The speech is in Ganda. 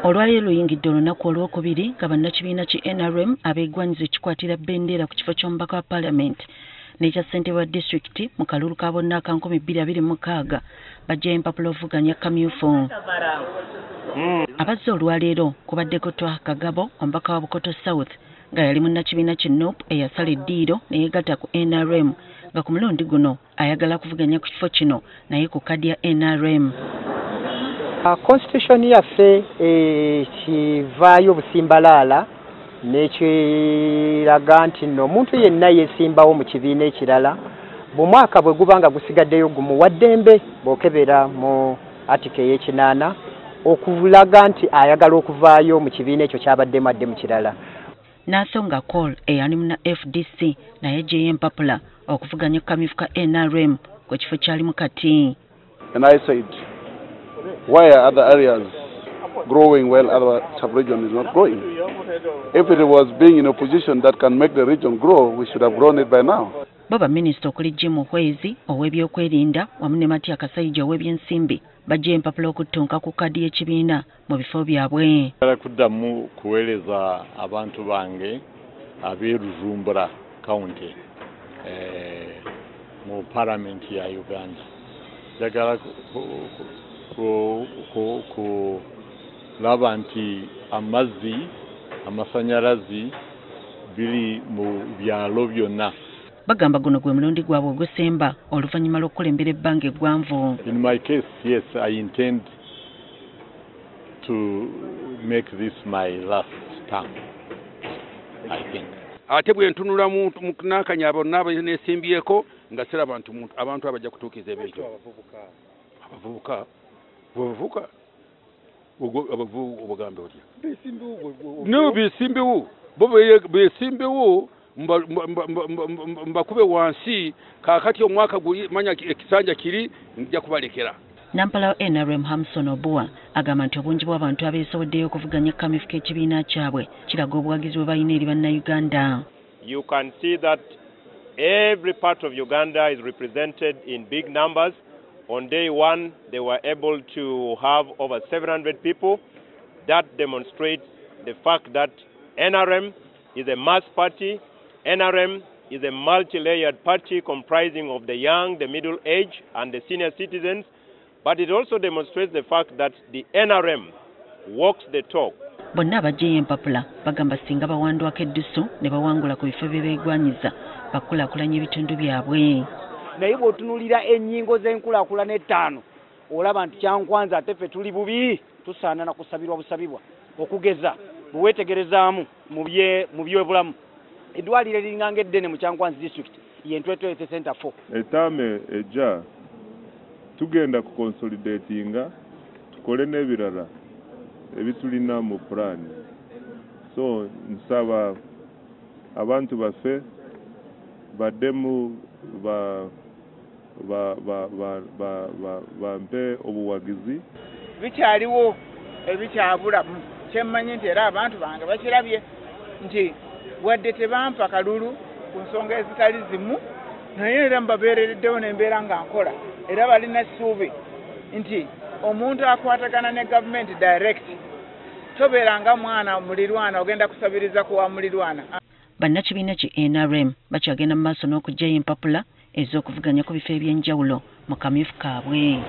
Olwaleero luyingidde olunaku olwokubiri nga bannakibiina ki NRM abeegwanyiza ekikwatira bendera ku kifo ky'omubaka wa paalamenti n'ekya ssentebe wa disitulikiti mu kalulu ka bonna aka 2026 baggyayo empapula ovuganya kamyufu. Abazze olwaleero kubaddeko Twaha Kagabo, omubaka wa Bukoto South nga yali munnakibiina ki NUP eyasala eddiiro ne yeegatta ku NRM nga ku mulundi guno ayagala kuvuganya ku kifo kino naye ku kadi ya NRM. Constitution yaffe kivaayo obusimbalaala n'ekiraga nti nno omuntu yenna yeesimbawo mu kibiina ekirala bw'omwaka bwe guba nga gusigaddeyo gumu waddembe bw'okebera mu article ey'ekinaana okulaga nti ayagala okuvaayo mu kibiina ekyo ky'abaddemu adde mu kirala. N'asonga Cole eyali munna FDC naye gyeyo empapula okuvuganya ku kamyufu ka NRM ku kifo kyalimu kati. And I said, why are other areas growing while other sub-region is not growing? If it was being in a position that can make the region grow, we should have grown it by now. Bo baminisita okuli Jim Muhwezi ow'ebyokwerinda wamu ne Matia Kasaija ow'ebyensimbi baggyeyo empapula okuttunka ku kadi y'ekibiina mu bifo byabwe. Njagala kuddamu kuweereza abantu bange ab'e Rujumbura County mu Paalamenti ya Uganda. Njagala kulaba nti amazzi, amasannyalaze biri mu byalo byonna. Bagamba guno gwe mulundi gwabwe ogusemba oluvannyuma lw'okukulembera ebbanga eggwanvu. In my case, yes, I intend to make this my last term, I think. Ate bwe ntunula mu n'akanya bonna abeesimbyeko nga siraba nti abantu abajja kutuukiriza ebintu. Abavubuka abavubuka obugambe otya? No, beesimbewo bo beesimbewo mbakube wansi kaakati omwaka guli manya ekisanja kiri nja kubalekera. Nampala wa NRM Hamson Obua agamba nti obungi bw'abantu abeesoboddeyo okuvuganya kamyufu k'ekibiina kyabwe kiraga obuwagizi bwe balina eri Bannayuganda. You can see that every part of Uganda is represented in big numbers. On day one, they were able to have over 700 people. That demonstrates the fact that NRM is a mass party. NRM is a multi-layered party comprising of the young, the middle age, and the senior citizens. But it also demonstrates the fact that the NRM walks the talk. Bonna abaggyeyo empapula bagamba singa bawandwako eddusu ne bawangula ku bifo bye beegwanyiza bakulaakulanya ebitundu byabwe. Naye bw'otunuulira ennyingo z'enkulaakulana ettaano olaba nti Kyankwanzi ate ffe tuli bubi, tusaana kusabirwa busabibwa. Okugeza bwe weetegerezaamu mu byobulamu, eddwaliro eriringanga eddene mu Kyankwanzi district ye Ntwetwe Health Center 4. Etaame ejja tugenda kukonsolidatinga tukole n'ebirala ebitulina mu pulaani. So nsaba abantu baffe baddemu bampe obuwagizi. Bikyaliwo ebikyabulamu kyemmanyi nti era abantu bange bakirabye nti wadde tebampa kalulu ku nsonga ezitali zimu, naye era mbabeerereddewo n'embeera nga nkola. Era balina essuubi nti omuntu akwatagana ne gavumenti direct tobeeranga mwana mulirwana ogenda kusabiriza kuwa mulirwana. Bannakibiina ki NRM bakyagenda mu maaso n'okuggyayo empapula ez'okuvuganya ku bifo eby'enjawulo mu kamyufu kaabwe.